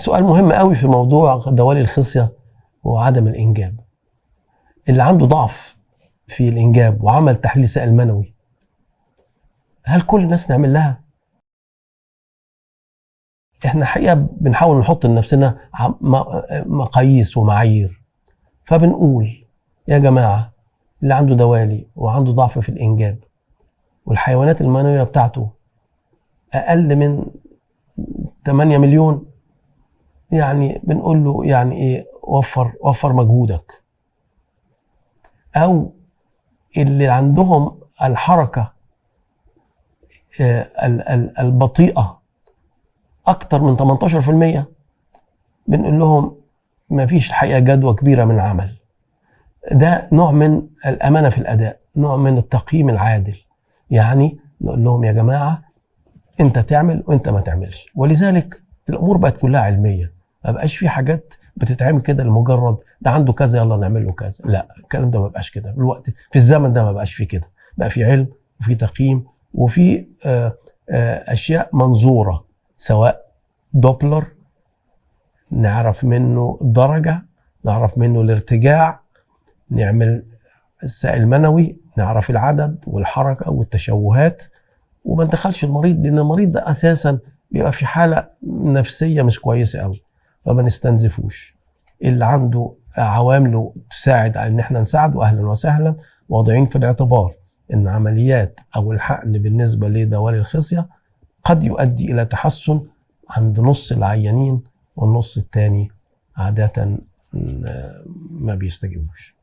سؤال مهم قوي في موضوع دوالي الخصية وعدم الإنجاب. اللي عنده ضعف في الإنجاب وعمل تحليل سائل منوي، هل كل الناس نعمل لها؟ احنا حقيقة بنحاول نحط لنفسنا مقاييس ومعايير، فبنقول يا جماعة اللي عنده دوالي وعنده ضعف في الإنجاب والحيوانات المنوية بتاعته أقل من 8 مليون، يعني بنقول له يعني إيه، وفر مجهودك. أو اللي عندهم الحركة البطيئة أكتر من 18%، بنقول لهم ما فيش الحقيقة جدوى كبيرة من العمل. ده نوع من الأمانة في الأداء، نوع من التقييم العادل. يعني نقول لهم يا جماعة أنت تعمل وأنت ما تعملش. ولذلك الأمور بقت كلها علمية، ما بقاش في حاجات بتتعمل كده لمجرد ده عنده كذا يلا نعمل له كذا، لا الكلام ده ما بقاش كده. الوقت في الزمن ده ما بقاش فيه كده، بقى في علم وفي تقييم وفي أشياء منظورة، سواء دوبلر نعرف منه الدرجة، نعرف منه الارتجاع، نعمل السائل المنوي نعرف العدد والحركة والتشوهات، وما ندخلش المريض لأن المريض ده أساسا بيبقى في حالة نفسية مش كويسة قوي، فما نستنزفوش. اللي عنده عوامله تساعد على إن احنا نساعده أهلا وسهلا، واضعين في الاعتبار إن عمليات أو الحقن بالنسبة لدوالي الخصية قد يؤدي إلى تحسن عند نص العيانين، والنص التاني عادة ما بيستجيبوش.